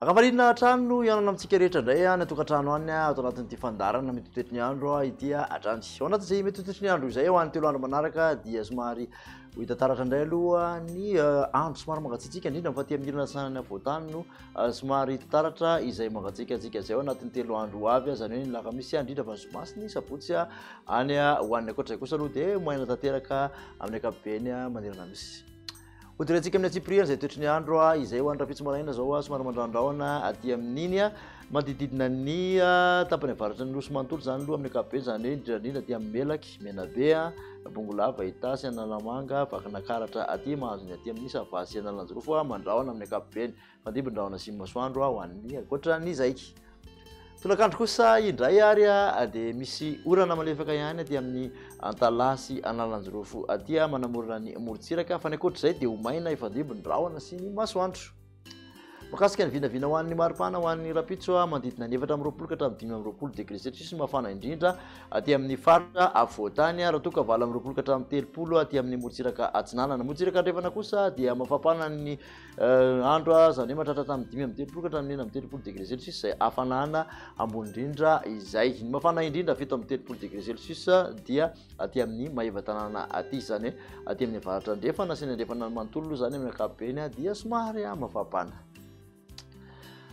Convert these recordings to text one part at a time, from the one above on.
Ankafaliana hatrany no hihaonana amintsika rehetra indray any an-tokantrano any ato anatin'ity fandaharana mety ho toetry ny andro ity hatrany. Ao anatin'izay mety ho toetry ny andro izay ho an'ny 3 andro manaraka dia somary ho hita taratra indray aloha ny andro somary mangatsiatsiaka, indrindra fa aty amin'ny ilany atsinanana afovoan-tany no somary hita taratra izay mangatsiatsiaka izay ao anatin'ny 3 andro ho avy, izany hoe ny alakamisy indrindra fa ny zoma sy ny sabotsy any ho an'ny. Ankoatra izay kosa aloha dia maina tanteraka amin'ny ankapobeny manerana misy. Hojerentsika amin'ny antsipiriany izay toetry ny andro izay ho an'ny rahampitso maraina izao, somary mandrandrahona aty amin'iny manodididina ny tapany avaratry ny nosy manontolo izany aloha amin'ny ankapobeny, izany hoe indrindra indrindra aty amin'ny Melaky, Menabe, Bongolava, Itasy, Analamanga, Vakinankaratra aty, mahazo ny aty amin'ny Sava sy Analanjirofo, mandrahona amin'ny ankapobeny. Fandrimbin-drahona sy masoandro ho an'ny ankoatran'izay. Tolakandro kosa indray ary dia misy orana malefaka ihany aty amin'ny Antalaha sy Analanjirofo aty manamorona ny morontsiraka, fa ny ankoatr'izay dia ho maina hifandimby ny rahona sy ny masoandro. Mahakasika ny vinavina ho an'ny maripana ho an'ny rahampitso, manodidina ny 24 ka hatramin'ny 25 degré celsius ny mafana indrindra aty amin'ny faritra afovoan-tany, raha toa ka 28 ka hatramin'ny 30 aty amin'ny morontsiraka atsinanana. Morontsiraka andrefana kosa dia mafampana ny Andro izany hoe mahatratra hatramin'ny 35 ka hatramin'ny 36 degré celsius izay hafanana ambony indrindra izay. Ny mafana indrindra 37 degré celsius dia aty amin'ny Maevatanàna aty, izany hoe aty amin'ny avaratra andrefana sy ny andrefana manontolo aloha izany amin'ny ankapobeny dia somary mafampana.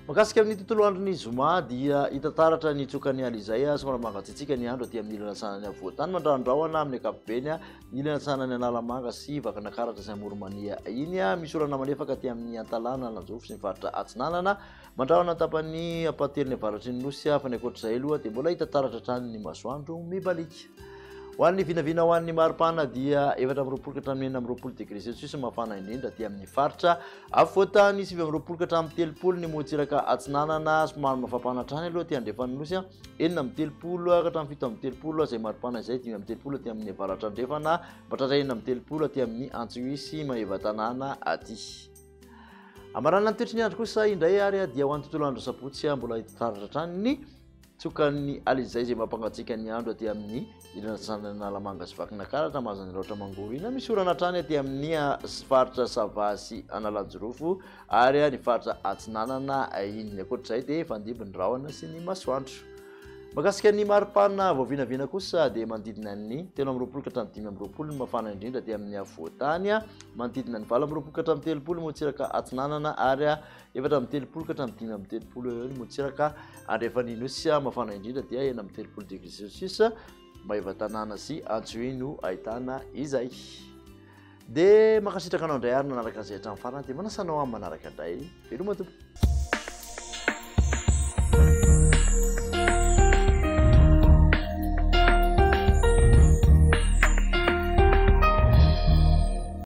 Mahakasika amin'ny tontolo andron'ny zoma dia hita taratra ny tsokan'ny ala izay somary mangatsiatsiaka ny andro aty amin'ny ilany atsinanan'ny afovoan-tany, mandrandrahona amin'ny ankapobeny ny ilany atsinanan'ny Analamanga sy Vakinankaratra sy Amoronmania iny. Misy orana malefaka aty amin'ny Antalaha, Analanjirofo sy ny faritra atsinanana, mandrahona ny tapany ampahatelony avaratry ny nosy, fa ny ankoatr'izay aloha dia mbola hita taratra hatrany ny masoandro mibaliaka. Ho an'ny vinavina ho an'ny maripana dia 24 ka hatramin'ny 26 degré celsius ny mafana indrindra aty amin'ny faritra afovoan-tany, 29 ka hatramin'ny 30 ny morontsiraka atsinanana, somary mafampana hatrany aloha aty andrefan'ny nosy, 36 ka hatramin'ny 37 izay maripana izay, 35 aty amin'ny avaratra andrefana, mahatratra 36 aty amin'ny Antsohihy sy Maevatanàna aty. Amaranana ny toetry ny andro kosa indray ary dia ho an'ny tontolo andro sabotsy mbola hita taratra hatrany ny Tsokan'ny alizay izay mampangatsiaka ny andro aty amin'ny ilany atsinanan'ny Analamanga sy Vakinankaratra, mahazo ny Alaotra Mangoro iny. Misy orana hatrany aty amin'ny faritra Sava sy Analanjirofo ary ny faritra atsinanana iny. Ankoatr'izay dia hifandimby ny rahona sy ny masoandro. Mahakasika ny maripana voavinavina kosa dia manodidina ny 23 ka hatramin'ny 25 ny mafana indrindra aty amin'ny afovoan-tany, manodidina ny 28 ka hatramin'ny 30 morontsiraka atsinanana ary 34 ka hatramin'ny 35 eo ny morontsiraka andrefan'ny Nosy. Mafana indrindra dia 36 degré celsius, Maevatanàna sy Antsohihy no ahitana izay. Dia mankasitraka anao indray ary nanaraka izay hatramin'ny farany, dia manasa anao amin'ny manaraka indray. Veloma tompoko.